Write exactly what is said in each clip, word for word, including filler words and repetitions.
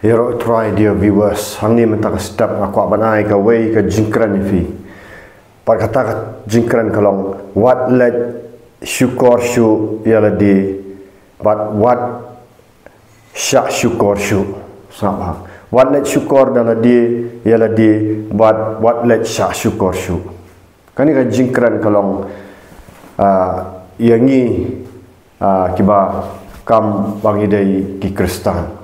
Ïaroh Trai, dear viewers, hangne mynta ka step nga kwah ban ai kawei ka jingkren ïa phi. Bad kata ka jingkren ka long, wat leit shukor shuh ïa lade, bad wat shah shukor shuh. Sngap ha. Wat leit shukor da lade ïa lade, bad wat leit shah shukor shuh. Kane ka jingkren ka long, ah, ïa ngi, ah, kiba kam ba ngi dei ki Khristan.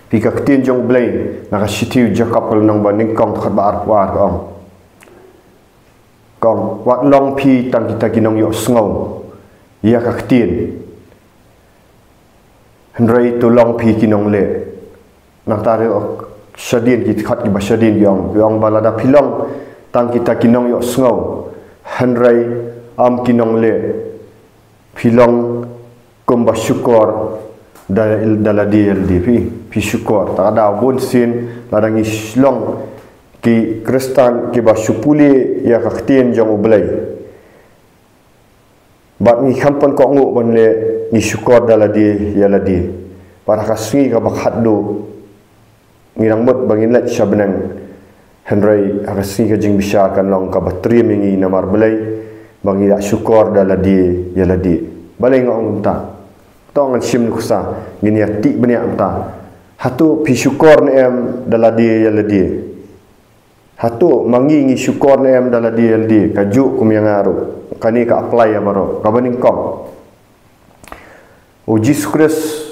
Phi, ka ktien jong U Blei na ka shithi u Jakob ka lynnong ba nyngkong dkhot ba arphew ar ka ong. Ka ong, wat long phi tang kita ki nongïohsngew ïa ka ktien, hynrei to long phi ki nongleh. Nangta ruh shadien ki dkhot kiba shadien ki ong, ki ong ba lada phi long tang kita ki nongïohsngew, hynrei ym ki nongleh, phi long kumba shukor da, da lade ïa lade. Phi, phi shukor. Te ka daw bunsien lada ngi long ki Khristan kiba shu pule ïa ka ktien jong U Blei, bad ngi kham pynkohnguh ban leh, ngi shukor da lade ïa lade. Bad ha ka sngi kaba khatduh ngi dang mut ba ngin leit sha bneng, hynrei ha ka sngi ka jingbishar kan long kaba triem ïa ngi namar Blei, ba ngi la shukor da lade ïa lade. Balei nga ong kumta? To ngan shim nuksa, ngin ïa tip bniah kumta. Hato phi shukor ne em da lade ïa lade? Hato ma ngi ngi shukor ne em da lade ïa lade? Kajuh kum ïa nga ruh, kane ka apply ïa baroh. Kaba nyngkong, U Jisu Khrist,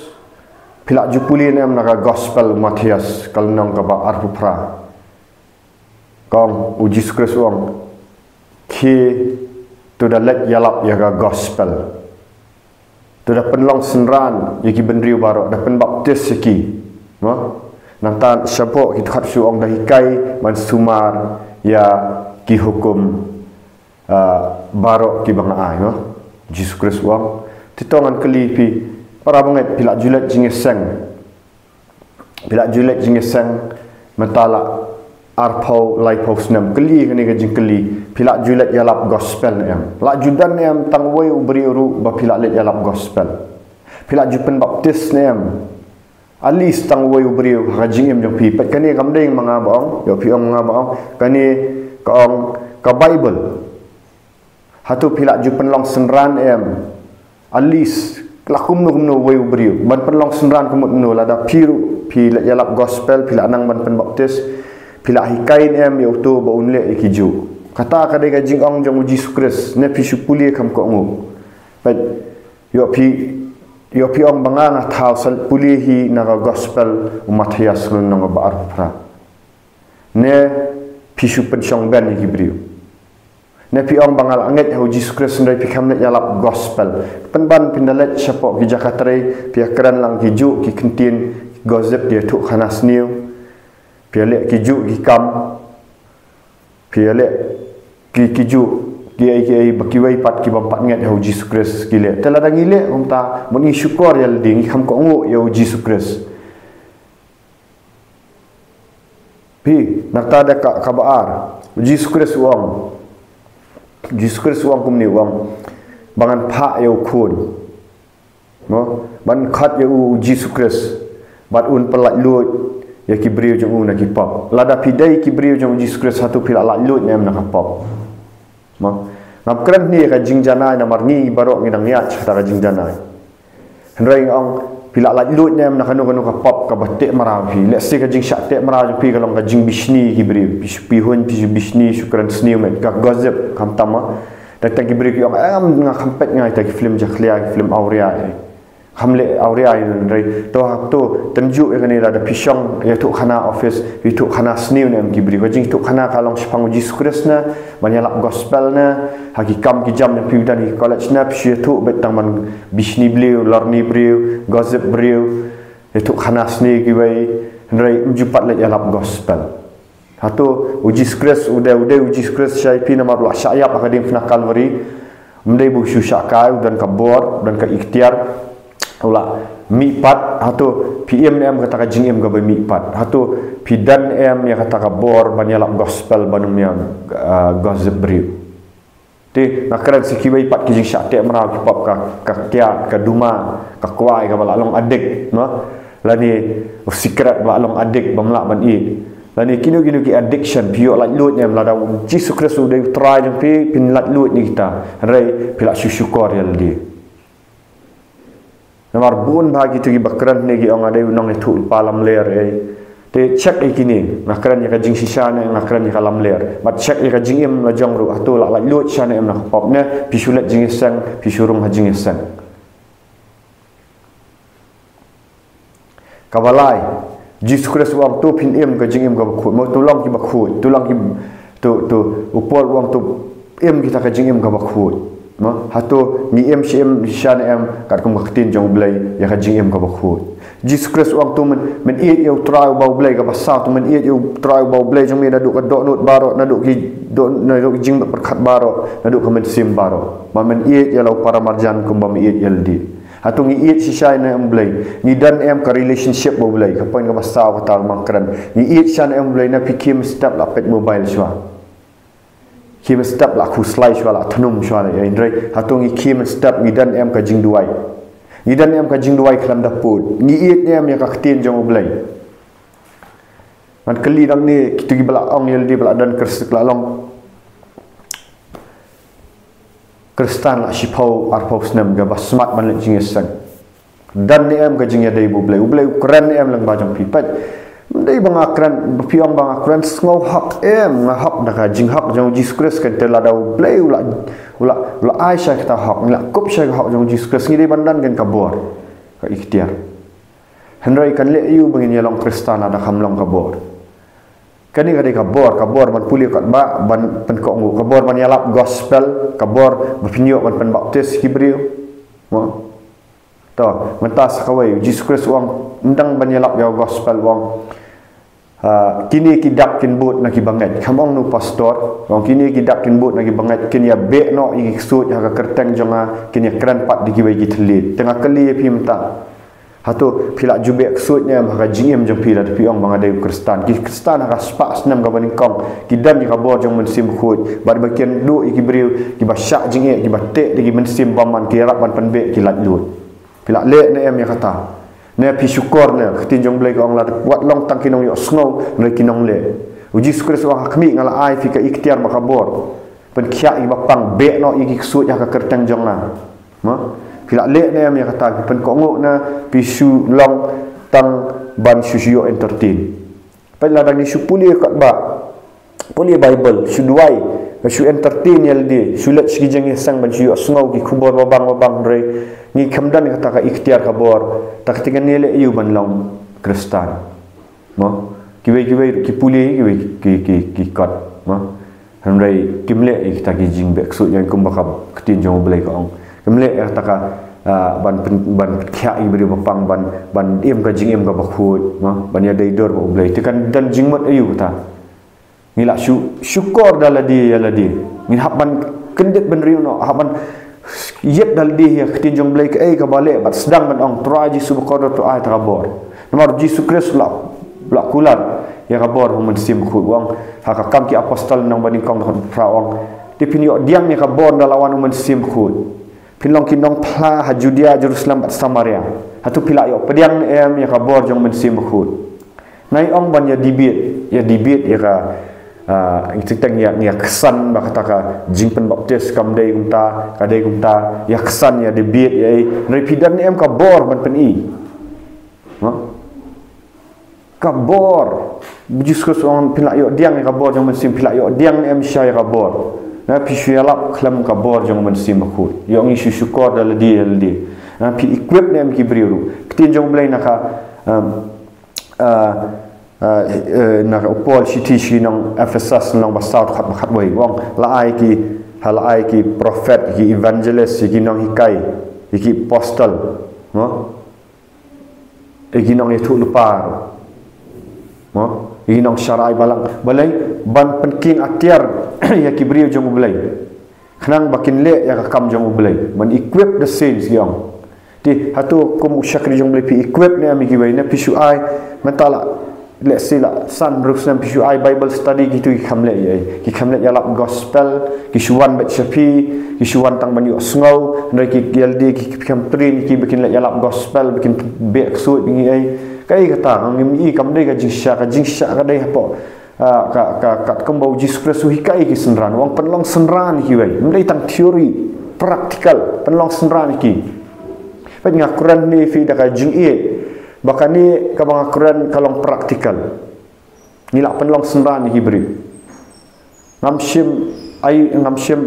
phi la ju pule ne em na ka Gospel u Mathaios ka lynnong kaba arphew phra? Ka ong, U Jisu Khrist u ong, khie to da leit ïalap ïa ka Gospel. To da pynlong synran ïa ki bynriew baroh, da pynbaptis ïa ki. Mo? Nangta shapoh ki dkhot shu ong, da hikai ban sumar ïa ki hukum, ah, baroh kiba nga ai, mo? Jisu Khrist u ong. Te to ngan kylli phi, para bangeit, phi la ju leit jingïaseng? Phi la ju leit jingïaseng mynta la arphew laiphew snem? Kylli kane ka jingkylli, phi la ju leit ïalap Gospel ne em? La ju don ne em tang uwei u briew ruh ba phi la leit ïalap Gospel? Phi la ju pynbaptis ne em? At least tang uwei u briew ha ka jingim jong phi. Peit, kane kam dei ma nga ba ong, ïoh phi ong ma nga ba ong. Kane ka ong ka Baibl. Hato phi la ju pynlong synran em? At least la kumno kumno uwei u briew ban pynlong synran, ka mut kumno? Lada phi ruh phi la ïalap Gospel, phi la nang ban pynbaptis, phi la hikai ne em ïa uto ba un leh ïa kijuh? Kata ka dei ka jingong jong U Jisu Khrist, ne phi shu pule kham kohnguh? Peit, ïoh phi, ïoh phi ong ba nga nga thaw sa pule hi na ka Gospel u Mathaios lynnong ba arphew phra. Ne phi shu pynshong bein ïa ki briew? Ne phi ong ba nga la ngeit ha U Jisu Khrist hynrei phi kham leit ïalap Gospel? Pynban phin da leit shapoh ki jaka trei, phi ïakren lang kijuh ki kyntien gossip, ki ïathuhkhana sniew, phi ïaleh kijuh ki kam, phi ïaleh ki, kijuh kiei kiei ba kiwei pat ki bym pat ngeit ha U Jisu Khrist ki leh. Te lada ngi leh kumta, mut ngi shukor ïa lade, ngi kham kohnguh ïa U Jisu Khrist? Phi, nangta da ka, kaba ar, U Jisu Khrist u ong. U Jisu Khrist u ong kumne, u ong ba ngan phah ïa u Khun. Mo? Ban khot ïa u, U Jisu Khrist, bad un pyllait luid ïa ki briew jong u na ki pop. Lada phi dei ki briew jong U Jisu Khrist, hato phi la lait luid ne em na ka pop? Mo? Ngam kren hangne ka jingjanai namar ngi baroh ngi dang ïaid sha kata ka jingjanai. Hynrei nga ong, phi la lait luid ne em na kano kano ka pop kaba teh mraw phi? Lehse ka jingshah teh mraw jong phi ka long ka jingbishni ïa ki briew. Phi shu, phi hun, phi shu bishni, shu kren sniew, met, ka gossip, khamtam, ah. Tang ki briew ki ong, em, nga kham peit nga ïa kita ki film jakhlia, ki film awria, eh. Kham leh awria ïa u, hynrei to, ha, to tynjuh ïa kane, lada phi shong ïathuhkhana office, phi ïathuhkhana sniew ne em ki briew? Ka jingïathuhkhana ka long shaphang U Jisu Khrist ne, ban ïalap Gospel ne? Ha ki kam ki jam ne phi don, ha ki college ne, phi shu ïathuh beit tang ban bishni briew, lorni briew, gossip briew, ïathuhkhana sniew ïa kiwei, hynrei ym ju pat leit ïalap Gospel. Hato U Jisu Khrist u dei, u dei U Jisu Khrist sha ïa phi namar u la shah ïap ha ka diengphna Kalbari? Ym dei ba u shu shah kai, u don ka bor, u don ka iktiar, u la mihpat. Hato phi im ne em kata ka jingim kaba mihpat? Hato phi don ne em ïa kata ka bor ban ïalap Gospel, ban ym ïa, ah, gossip briew? Te nga kren sa kiwei pat ki jingshah teh mraw, ki pop, ka, ka kiad, ka duma, ka kwai, kaba la long addict, mo? Lane u sikret ba la long addict bym lah ban ïeit. Lane kino kino ki addiction, phi ïoh laitluid ne em? Lada u Jisu Khrist u dei u Trai jong phi, phin laitluid ne kita. Hynrei phi la shu shukor ïa lade. Namar bun bha kito kiba kren ne ki ong nga dei u nongïathuhlypa lamler ei. Te check ïa kine, nga kren ïa ka jingshisha ne nga kren ïa ka lamler? Bad check ïa ka jingim la jong ruh, hato la laitluid shisha ne em na ka pop? Ne phi shu leit jingïaseng, phi shu rung ha jingïaseng. Kaba lai, Jisu Khrist u ong to phin im ka jingim kaba khuid. Mo, to long kiba khuid, to long ki, to, to, u Paul u ong to im kita ka jingim kaba khuid. Mo, hato ngi im shi im shisha ne em katkum ka ktien jong U Blei ïa ka jingim kaba khuid? Jisu Khrist u ong to men, men ïeit ïa U Trai uba U Blei kaba saw, to men ïeit ïa U Trai uba U Blei jong me naduh ka dohnud baroh, naduh ki doh, naduh ki jingpyrkhat baroh, naduh ka mynsiem baroh. Bad men ïeit ïa la u paramarjan kumba me ïeit ïa lade. Hato ngi ïeit shisha ne em U Blei? Ngi don em ka relationship bad U Blei? Ka point kaba saw kata nga kren. Ngi ïeit shisha ne em U Blei? Ne phi khie mynstep la peit mobile shuwa, khie mynstep la khuslai shuwa, la thnum shuwa la ïa, hynrei hato ngi khie mynstep, ngi don em ka jingduwai? Ngi don em ka jingduwai khlem da pud? Ngi ïeit ne em ïa ka ktien jong U Blei? Ngan kylli nangne kito kiba la ong ïa lade ba la don Khrist-, la long Khristan la shiphew arphew snem, kaba smat ban leit jingïaseng. Don ne em ka jingïadei bad U Blei? U Blei u kren ne em lyngba jong phi? Peit, ym dei ba nga kren, ba phi ong ba nga kren sngewhok, em, nga hok da ka jinghok jong U Jisu Khrist, kynta lada U Blei u la, u la, u la ai sha kita hok, ngi la kup sha ka hok jong U Jisu Khrist, ngi dei ban don kein ka bor, ka iktiar. Hynrei kan leh aïu ba ngin ïa long Khristan lada kham long ka bor? Kane ka dei ka bor, ka bor ban pule katba, ban pynkohnguh, ka bor ban ïalap gospel, ka bor ba phin ïoh ban pynbaptis ki briew. Mo? To, mynta sa kawei, U Jisu Khrist u ong, ym dang ban ïalap ïa gospel, u ong, ah, kine ki dak kin bud na ki bangeit. Kham ong na u pastor, u ong kine ki dak kin bud na ki bangeit, kin ïa beh noh ïa ki ksuid ha ka kyrteng jong nga, kin ïa kren pat da kiwei ki thylliej. Te nga kylli ïa phi mynta, hato phi la ju beh ksuid ne em ha ka jingim jong phi lada phi ong ba nga dei u Khristan? Ki Khristan ha ka spah snem kaba nyngkong ki don ïa ka bor jong U Mynsiem Bakhuid, bad ba ki ïakynduh ïa ki briew kiba shah jingeh, kiba teh da ki mynsiem bymman, ki ïarap ban pynbeh, ki laitluid. Phi la leh ne em ïa kata? Ne phi shukor ne em? Ka ktien jong U Blei ka ong, lada wat long tang ki nongïohsngew, hynrei ki nongleh. U Jisu Khrist u ong, ha khmih nga la ai phi ka iktiar bad ka bor, pynkhiah ïa kiba pang, beh noh ïa ki ksuid ha ka kyrteng jong nga. Mo? Phi la leh ne em ïa kata? Phi pynkohnguh ne phi shu long tang ban shu, shu ïoh entertain? Peit, lada ngi shu pule katba, pule Baibl, shu duwai, shu entertain ïa lade, shu leit sha ki jingïaseng ban shu ïohsngew ki khubor babang babang, hynrei ngi kham don kata ka iktiar, ka bor, te kata kan ïaleh aïu ban long Khristan? Mo? Kiwei kiwei ki pule, kiwei ki, ki, ki kot. Mo? Hynrei kim leh ïa kita ki jingbeh ksuid, ïa kumba ka ktien jong U Blei ka ong. Kim leh ïa kata ka, ah, ban pyn-, ban pynkhiah ïa ki briew ba pang, ban, ban im ka jingim kaba khuid, mo, ban ïadei dur bad U Blei. Te kan don jingmut aïu kata? Ngi la shu shukor da lade ïa lade. Ngin hap ban kyndit bynriew noh, hap ban ïeit da lade ïa ka ktien jong U Blei, kaei kaba leh, bad sdang ban ong, Trai Jisu ba kordor, to ai ta ka bor. Namar U Jisu Khrist u la, u la kular ïa ka bor U Mynsiem Bakhuid, u ong ha ka Kam ki Apostol lynnong ba nyngkong dkhot phra, u ong, te phin ïoh pdiang ïa ka bor ynda la wan U Mynsiem Bakhuid. Phin long ki nongphla ha Judia, Jerusalem bad Samaria. Hato phi la ïoh pdiang ne em ïa ka bor jong U Mynsiem Bakhuid? Nai ong ban ïa debate, ïa debate ïa ka, ah, ngi teng teng ïa, ïa ksan ba kata ka jingpynbaptis kam dei kumta, ka dei kumta, ïa ksan, ïa debate, ïa, eh, hynrei phi don ne em ka bor ban pyni? Ha? Ka bor. U Jisu Khrist u ong phin la ïoh pdiang ïa ka bor jong U Mynsiem, phi la ïoh pdiang ne em shisha ïa ka bor? Na phi shu ïalap khlem ka bor jong U Mynsiem Bakhuid? Ïoh ngi shu shukor da lade ïa lade. Na phi equip ne em ki briew ruh? Ktien jong U Blei na ka, um, ah, ah, eh, na ka, u Paul shithi sha ki nong Ephesus lynnong ba saw dkhot ba khatwei, u ong, la ai ki, ha, la ai ki prophet, ki evangelist, ki nonghikai, ki apostol, no? Ki nongïathuhlypa, no? Ki nongsharai balang. Balei? Ban pynkieng atiar ïa ki briew jong U Blei, khnang ba kin leh ïa ka kam jong U Blei. Ban equip the saints, ki ong. Te hato kum u shakri jong U Blei phi equip ne em ïa kiwei? Ne phi shu ai, mynta la, let's say, la san hynriew snem, phi shu ai Bible study, kito ki kham leh ei, ki kham leh ïalap gospel. Ki shu wan beit sha phi, ki shu wan tang ban ïohsngew, hynrei ki, ki ïalade ki, ki kham train ki ba kin leh ïalap gospel, ba kin beh ksuid, ba kin ei. Kaei kata, ngam i kam dei ka jingshisha, ka jingshisha ka dei hapoh, ah, ka, ka, katkum ba u Jisu Khrist u hikai ki synran, u ong pynlong synran ïa kiwei. Ym dei tang theory, practical, pynlong synran ïa ki. Peit nga kren ne phi da ka jingïeit, ba kane kaba nga kren ka long practical. Ngi lah pynlong synran ïa ki briew. Ngam shym ai, ngam shym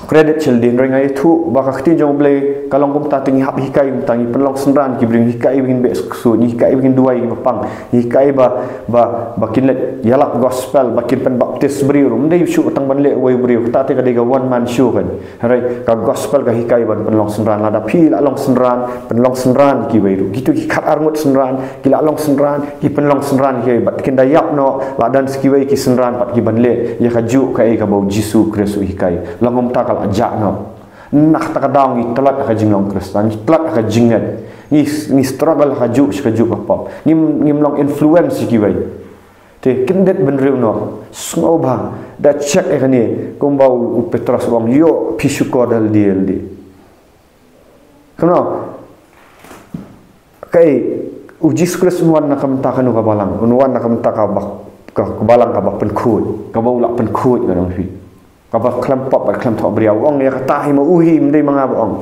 credit sha lade, hynrei nga ïathuh ba ka ktien jong U Blei ka long kumta, te ngi hap hikai kumta, ngi pynlong synran ïa ki briew, ngi hikai ba kin beh ksuid, ngi hikai ba kin duwai ïa kiba pang, ngi hikai ba, ba, ba kin leit ïalap gospel, ba kin pynbaptis briew. Ym dei shuh tang ban leh uwei u briew, kata te ka dei ka one man show kan. Hynrei ka gospel ka hikai ban pynlong synran. Lada phi lah long synran, pynlong synran ïa kiwei ruh. Kito ki khatar ngut synran ki lah long synran, ki pynlong synran ïa kiwei. Bad kin da ïap noh, lah don sa kiwei ki synran pat ki ban leh ïa kajuh kaei kaba u Jisu Khrist u hikai. Long kumta ka lah jah noh. Na kata ka daw ngi tlot ha ka jinglong Khristan, ngi tlot ha ka jingngeit. Ngi, ngi struggle ha kajuh sha kajuh ka pop. Ngim, ngim long influence ïa kiwei. Te kyndit bynriew noh, sngewbha da check ïa kane, kumba u, u Petros u ong, ïoh phi shukor da lade lade. Kumno? Kaei, u Jisu Khrist un wan na ka bynta kano ka balang, un wan na ka bynta kaba, ka, ka balang kaba pynkhuid, kaba u lah pynkhuid, ka ong phi. Kaba khlem pop bad khlem thohbria. U ong ïa kata hi ma u hi, ym dei ma nga ba ong.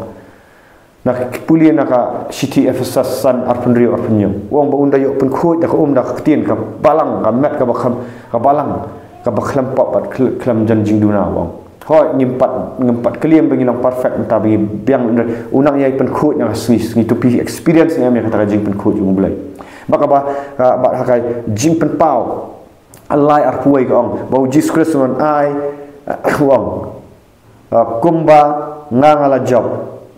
Na ki pule na ka shithi Ephesus san, arphew hynriew arphew hynñiew. U ong ba un da ïoh pynkhuid da ka um, da ka ktien, ka balang, ka met kaba khlem, ka balang kaba khlem pop bad khl-, khlem jan jingduna, u ong. Hooid, ngim pat, ngim pat kylliam ba ngi long perfect mynta ba ngi biang, hynrei u nang ïai pynkhuid na ka sngi, sngi. To phi experience ne em ïa kata ka jingpynkhuid jong U Blei. Bad kaba, ka, bad ha ka Jingpynpaw lai arphew wei ka ong ba u Jisu Khrist un ai, u ong, ah, kumba nga nga la jop,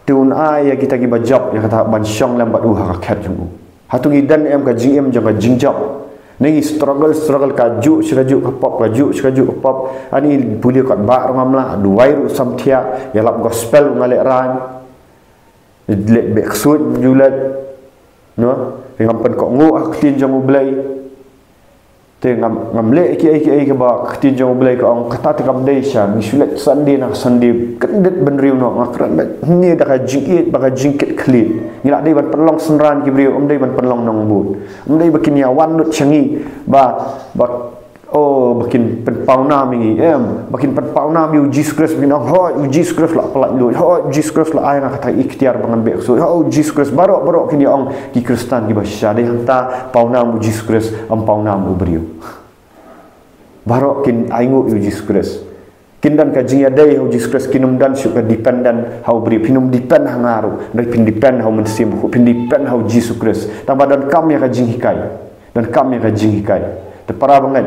te un ai ïa kita kiba jop ïa kata ban shong lem bad u ha ka khet jong u. Hato ngi don em ka jingim jong ka jingjop? Ne ngi struggle, struggle kajuh sha kajuh ka pop, kajuh sha kajuh ka pop. Ani pule katba ruh ngam lah, duwai ruh samthiah, ïalap gospel ruh nga lehraiñ. Leh beh ksuid ju leh, no? Te ngam pynkohnguh ha ka ktien jong U Blei. Te ngam, ngam leh kiei kiei kaba ka ktien jong U Blei ka ong, kata te kam dei shisha. Ngi shu leit Sunday na Sunday, kyndit bynriew noh, nga kren beit hangne da ka jingïeit bad ka jingkitkhlieh. Ngi lah dei ban pynlong synran ki briew, ym dei ban pynlong nongbud. Ym dei ba kin ïa wan lut sha ngi ba, ba Oh, ba kin pynpawnam ïa ngi, em, ba kin pynpawnam ïa u Jisu Khrist, ba kin ong, hooid, u Jisu Khrist la pyllait luid, hooid, u Jisu Khrist la ai nga kata iktiar ba ngan beh ksuid, hooid, u Jisu Khrist, baroh, baroh kin ïa ong ki Khristan kiba shisha, dei hangta pawnam u Jisu Khrist, ym pawnam u briew. Baroh kin ainguh ïa u Jisu Khrist. Kin don ka jingïadei ha u Jisu Khrist, kin ym don shuh ka dependent ha u briew, phin ym depend ha nga ruh, hynrei phin depend ha u Mynsiem Bakhuid, phin depend ha u Jisu Khrist. Tang ba donkam ïa ka jinghikai, donkam ïa ka jinghikai. Te para bangeit,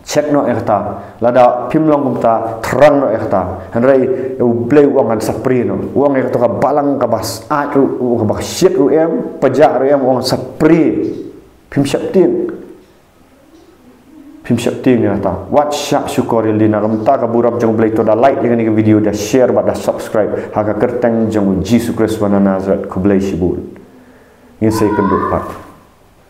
check noh ïa kata. Lada phim long kumta, thrang noh ïa kata. Hynrei U Blei u ong ngan sa prie noh. U ong ïa kato ka balang kaba sah ruh, kaba shit ruh em, pajah ruh em, u ong sa prie. Phim sheptieng. Phim sheptieng ïa kata. Wat shah shukor ïa lade. Na ka bynta ka burom jong U Blei, to da like ïa kane ka video, da share bad da subscribe ha ka kyrteng jong u Jisu Khrist uba na Nazareth. Khublei shibun. Ngin sa ïakynduh pat.